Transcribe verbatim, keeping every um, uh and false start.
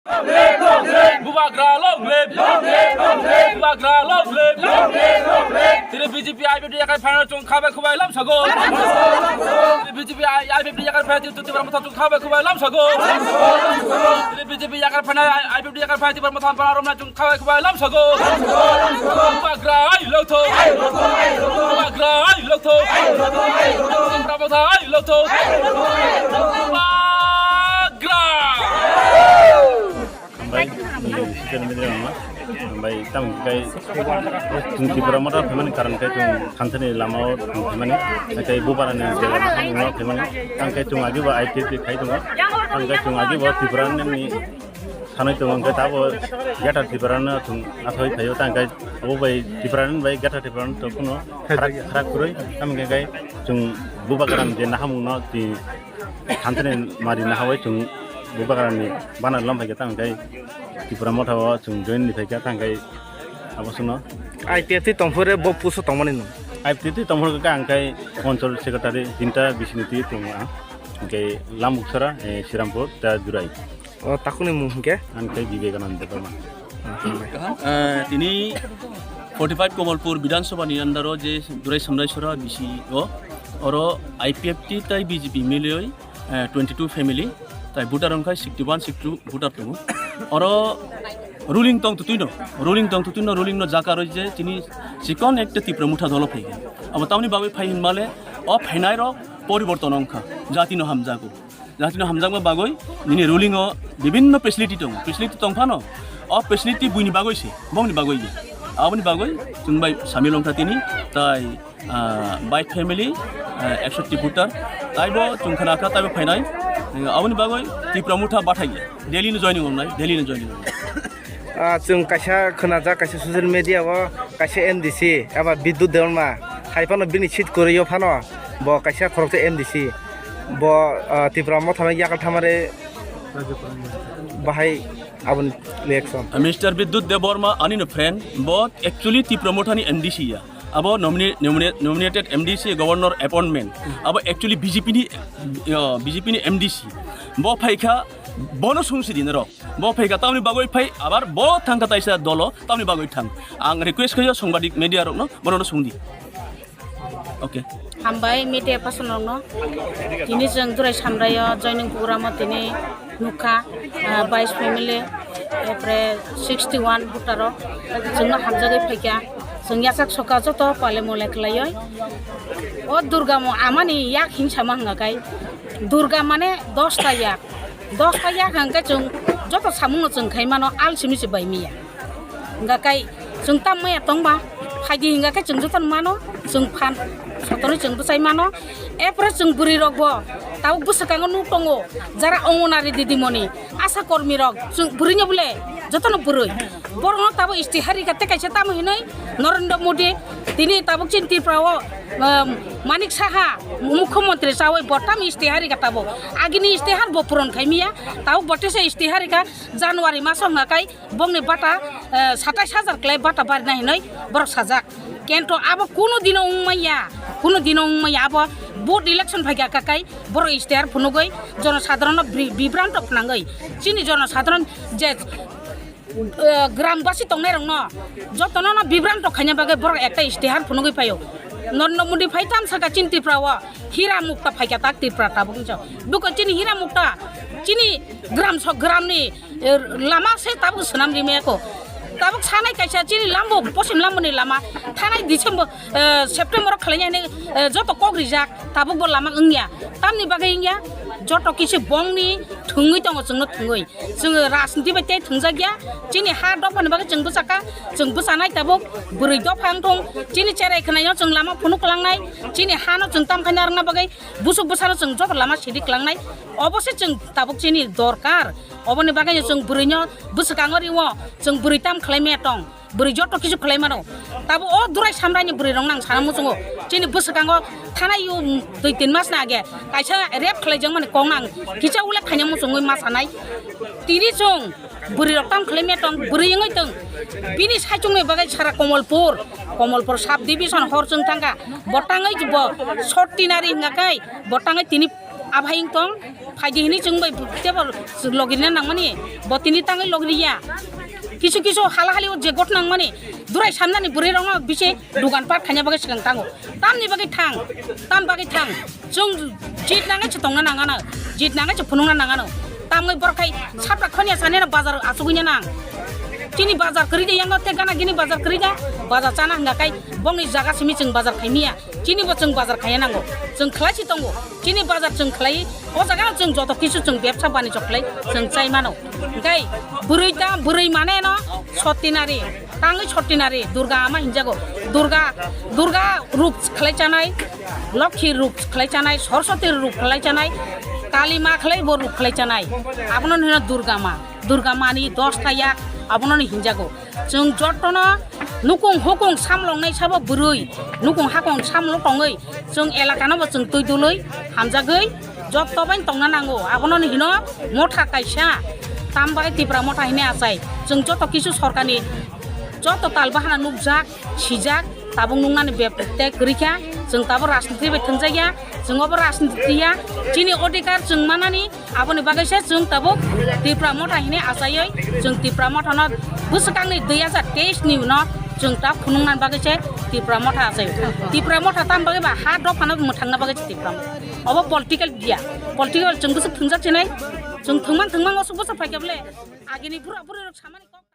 Bubagra long live! Bubagra long live! Tini B J P I P F T yakar phaina chwng khabai khubai lamsago. Tini B J P I P F T yakar phaina chwng Tipra Motha chwng khabai khubai lamsago. Tini B J P yakar phaina I P F T yakar phaina Tipra Motha para romna chwng khabai khubai lamsago. Bubagra ai lotho. Bubagra ai lotho. Tipra Motha ai lotho. Bubagra. Hambai, social media rokno. Hambai, tamo khe chwng Tipra Motha phaimani karon khe chwng thanthani lamao thang phaimani. Khe Bubagrani je lamao phaimani. Tamo khe chwng agi bo I P F T khai tongo. Tamo khe chwng agi bo Tiprani sanwi tongo, hwnkhe tabo Greater Tiprano chwng asoi phaio. Tamo khe abo bai Tiprani bai Greater Tiprano to kuno kharak, kharak kwrwi. Tamo khe chwng Bubagrani je nahamungno twi Thanthani mari nahawi chwng Bubagrani banner lom phaikha, tang khe Tipra Motha o chwng join ni phaikha, tang khe abo sono. I P F T tongphuru bo puso tongmani no? I P F T tongphuru khe ang khe Anchal Secretary tinta bisini twi tongo ang. Hwnkhe Lambuksara, eh, Srirampur, ta Jurai. O takuni mung hwnkhe? Ang khe Vivekananda Debbarma. Eh, tini forty five Kamalpur Bidhan Sabha ni under o je Durai Samrai Sora B C o, oro I P F T tai B J P milioi, eh, twenty two family, tai voter wngkha sixty one, sixty two voter tongo. Oro ruling tong tutui no, ruling tong tutui no, ruling no jaka roi je tini chikon ekta Tipra Motha dolo phai. Abo tamni bagwi phai hinmale o phainai rok poriborton wngkha, jati no hamjago. Jati no hamjakma bagwi nini ruling o bibinno facility tongo. Facility tong phano, o facility buini bagwi se, bongni bagwi ya. Aboni bagwi chwng bai samil wngkha tini, tai, ah, by family, ah, ekshoti voter, taibo chwng khna kha, taibo phainai. Aboni bagwi Tipra Motha bathai ya. Delhi no joining wngnai, Delhi no joining wngnai. Ah, chwng kaisa khwnajak, kaisa social media o kaisa M D C eba Bidyut Debbarma hai phano bini seat kwrwi o phano bo kaisa khoroksa M D C. Bo, ah, Tipra Motha no yakal thamare bahai aboni reaction. Mister Bidyut Debbarma ani no friend, bo actually Tipra Motha ni M D C ya. Abo nomine-, nomine-, nominated M D C, governor appointment. Abo actually B J P ni, uh, B J P ni M D C. Bo phaikha, bono sungsi dinaro. Bo phaikha, tamni bagwi phai, abar bo thangkha taisa dolo, tamni bagwi thang. Ang request khayo songbadik media rokno, bono sungdi. Okay. Hambai media person rokno. Tini chwng Durai Samraio joining program o tini nukha, ah, bais family, epre sixty one voter o chwngno hamjagwi phaikha. Chwng yachak soka joto pale mole khlaioi. O Durga mo amani yak hinsama hwnga kai. Durga mane dosta yak. Dosta yak hwnkhe chwng joto samungno chwng khai mano, al simi se bai miya. Hingka kai chwng tam maya tongba, phaidi hingka khe chwng jotono mano, chwng phan sotorni chwng bwchai mano. Epore chwng bwrwi rok bo tabuk bwswkango nuk tongo, jara Anganwadi didimoni, asha kormi rok, chwng bwrwino bole jotono bwrwi. Borokno tabuk istihar rika tei kaisa tamo hinwi Narendra Modi tini tabuk chini Tripura o, um, Manik Saha mukhyamantri chawi bo tam istihar rika tabuk. Agini istihar bo puron khai miya, tabuk bo tesa istihar rika January maso hwnga kai. Bongni bata, eh, satais hajar klai bata barina hinoi borok sajak. Kento abo kuno dino wngmaya, kuno dino wngmaya abo vote election phaikha kakai borok istihar phunugoi jonosadharono bri-, bibranto phnangoi. Chini jonosadharon je, eh, grambashi tongnairokno jotono no bibranto khaina bagwi borok ekta istihar phunugoi phaio. Narendra Modi phai tam saka chini Tripura o hira mukta phaikha tak Tripura tabuk hinjo. Buko chini hira mukta chini gram sok gramni Eh, lama se tabuk swnam rimaya ko. Tabuk sanai kaisa chini lambo, posim lamboni lama. Thanai December, eh, September o khlainai hinwi, eh, joto kok rijak, tabuk bo lama wngya. Tamni bagwi wngya, joto kisi bongni thwngwi tongo chwngno thwngwi. Chwng rajniti bai tei thwngjak ya. Chini ha dophani bagwi chwng bwchaka, chwng bwchanai tabuk bwrwi dopha wngthung. Chini cherai khwnaino chwng lama phunuk kwlangnai. Chini hano chwng tamkhaina rwna bagwi busuk bwsano chwng joto lama sidi kwlangnai. Obo se chwng tabuk chini dorkar. Oboni bagwi chwng bwrwino bwswkango rio, chwng bwrwi tam khlai maya tong, bwrwi joto kisu khlai mano. Tabo o Durai Samraini bwrwi rok nang sana muchungo. Chini bwswkango thanai yo dui tin mas na age kaisa rape khlai jang mani kok nang kisa ule khaina muchungwi ma sanai. Tini chwng bwrwi rok tam khlai maya tong, bwrwi wngwi tong. Bini saichung ni bagwi sara Komolpur, Komolpur sub division hor chwng thangkha. Bo tangwi bo short tinari hwnga kai, bo tangwi tini abhaing tong. Phaidi hini chwng bai tebo logirina nangmani, bo tini tangwi logiriya. Kisu kisu hala hali o je got nangmani, durai samnani bwrwi rokno bisi dugan pat khaina bagwi swkang tango. Tamni bagwi thang, tam bagwi thang. Chwng jit nangai se tongna nangano, jit nangai se phunukna nangano. Tamwi borok khai sapra khoni asani na bazar asugwi nang. Chini bazar kwrwi de yango te gana gini bazar kwrwi da, bazar chana hwnga kai bongni jaga simi chwng bazar khaimiya. Chini bo chwng bazar khaiya nango. Chwng khlai si tongo. Chini bazar chwng khlai. O jaga chwng joto kisu chwng bebsa banijok khlai chwng chai mano. Hwnkhe bwrwi ta bwrwi mane no sotinari. Tangwi sotinari Durga ama hinjago. Durga, Durga rup khlai chanai, Lokhi rup khlai chanai, Saraswati rup khlai chanai, Kali ma khlai bo rup khlai chanai. Abono hino Durga ma. Durga mani dos ta yak abono hinjago. Chwng jotono nukung hukung samlongnai sabo bwrwi, nukung hakung samlong tongwi, chwng elakano bo chwng twi dului hamjagwi jotto bai tongna nango. Abono hino motha kaisa, tam bai Tipra motha hine achai. Chwng joto kisu sorkarni joto tal bahana nukjak, sijak, tabuk nuknani bebak kwrwi kha. Chwng tabuk rajniti bai thwngjakya, chwng obo rajniti ya, chini odhikar chwng manani. Aboni bagwi se chwng tabuk Tipra motha hine achaiwi chwng Tipra motha no bwswkangni dui hajar teis ni no chwng ta phunukna bagwi se Tipra motha achai. Tipra motha tam bagwi ba ha dophano mwthangna bagwi se Tipra motha. Obo political dia. Political chwng bwswk thwngjak chinai. Chwng thwngman thwngman osuk bwswk phaikha bole. Agini bura buri rok samani